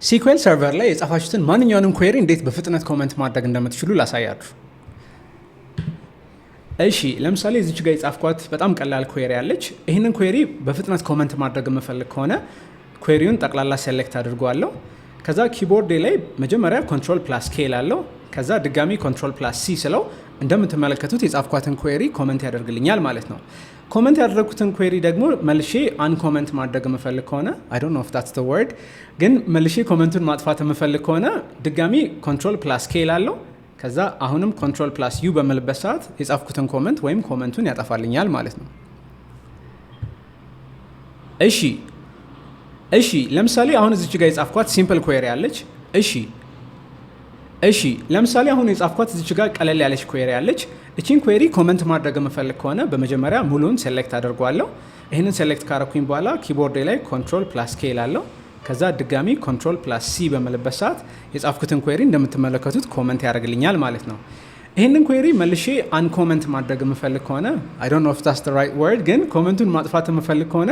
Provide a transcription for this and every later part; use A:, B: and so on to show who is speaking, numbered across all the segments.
A: SQL Server ላይ የጻፋችሁትን ማንኛውንም query እንዴት በፍጥነት comment ማድረግ እንደምትችሉ ላሳያችሁ። እሺ፣ ለምሳሌ እዚች ጋር የጻፍኳት በጣም ቀላል query አለች። ይህንን query በፍጥነት comment ማድረግ የምፈልግ ከሆነ query ውን ጠቅላላ select አድርገዋለሁ። ከዛ keyboard ኤ ላይ መጀመሪያ control plus K እላለሁ። ከዛ ድጋሚ control plus C ስለው እንደምትመለከቱት የጻፍኳትን query comment ያደርግልኛል ማለት ነው። Comment ያደረግኩትን query ደግሞ መልሼ uncomment ማድረግ የምፈልግ ከሆነ፣ I don't know if that's the word፣ ግን መልሼ comment ኡን ማጥፋት የምፈልግ ከሆነ ድጋሚ control plus K እላለሁ። ከዛ አሁንም control plus U በምልበት ሰዓት የጻፍኩትን comment ወይም comment ኡን ያጠፋልኛል ማለት ነው። እሺ፣ ለምሳሌ አሁን እዚች ጋር የጻፍኳት simple query አለች። እሺ፣ ለምሳሌ አሁን የጻፍኳት እዚች ጋር ቀለል ያለች query አለች። እቺን query comment ማድረግ የምፈልግ ከሆነ በመጀመሪያ ሙሉን select አድርጓለሁ። ይህንን select ካረኩኝ በኋላ keyboard ኤ ላይ control plus K እላለሁ። ከዛ ድጋሚ control plus C በምልበት ሰዓት የጻፍኩትን query እንደምትመለከቱት comment ያደርግልኛል ማለት ነው። ይህንን query መልሼ uncomment ማድረግ የምፈልግ ከሆነ፣ I don't know if that's the right word፣ ግን comment ኡን ማጥፋት የምፈልግ ከሆነ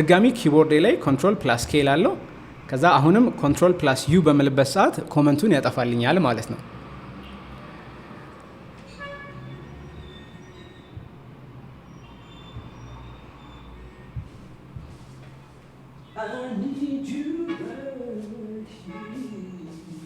A: ድጋሚ keyboard ኤ ላይ control plus K እላለሁ። ከዛ አሁንም control plus U በምልበት ሰዓት comment ኡን ያጠፋልኛል ማለት ነው።
B: I need you right here.